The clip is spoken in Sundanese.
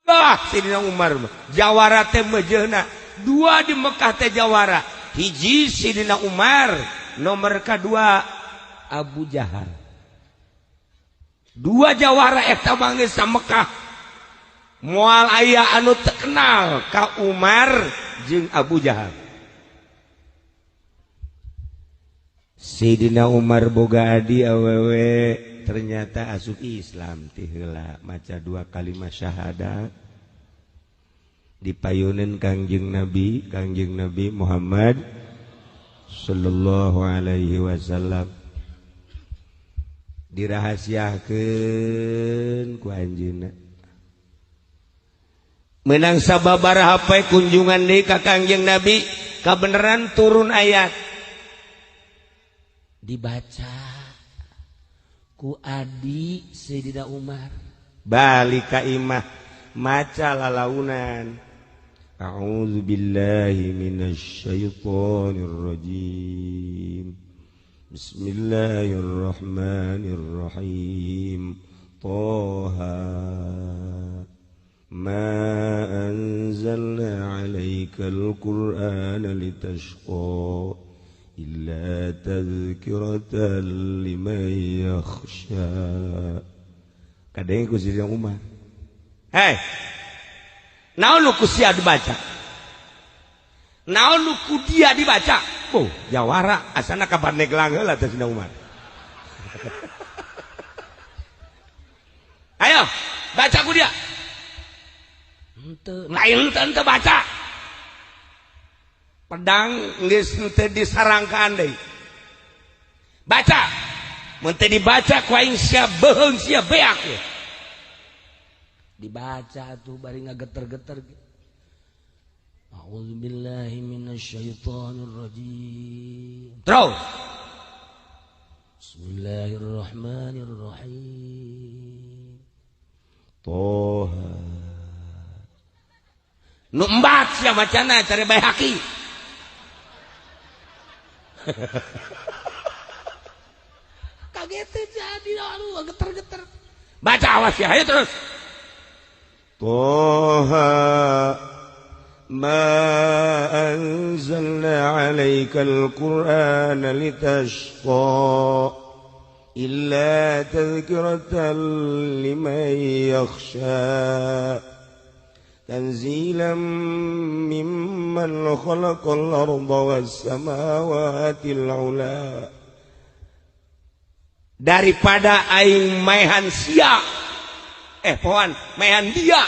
Ah, Sayyidina Umar mah jawara teh mejeuna dua di Mekah teh jawara. Hiji Sayyidina Umar, nomor kedua Abu Jahal. Dua jawara eta mah geus sa Mekah. Moal aya anu terkenal ka Umar jeung Abu Jahal. Sayyidina Umar boga adi awewe ternyata asup Islam ti heula maca dua kalimat syahadat dipayuneun Kangjeng Nabi Muhammad sallallahu alaihi wasallam dirahasiakeun ku anjeunna menang sababaraha poe kunjungan deui ka Kangjeng Nabi kabeneran turun ayat dibaca ku adi Sayyidina Umar balik ka imah maca lalaunan a'udzu billahi minasyaitonir rajim bismillahirrahmanirrahim Toha ma anzalna 'alaikal qur'ana litashqa illa tadhkiratan liman yakhsha. Kadang ku Sayyidina Umar, hei, naon nu ku sia dibaca, naon nu ku dia dibaca, oh jawara asana ka Pandeglang heula teh Sayyidina Umar. Ayo baca ku dia, henteu lain henteu baca. Pedang geus henteu disarangkaan deui. Baca. Mun teu dibaca ku aing sia beuheung sia beak. Dibaca tuh bari ngageter-geter. A'udzubillahi minasyaitonir rajim. Terus. Bismillahirrahmanirrahim. Toha. Nu embat sia macana cari Baihaqi. Kaget jadi aduh geter-geter. Baca awas ya, ayo terus. Toha ma anzalna 'alaikal qur'ana litashqa illa tadhkiratan liman yakhsha tanzilan mimman khalaqal arda was samawatil ula. Daripada aing maehan sia, poan maehan dia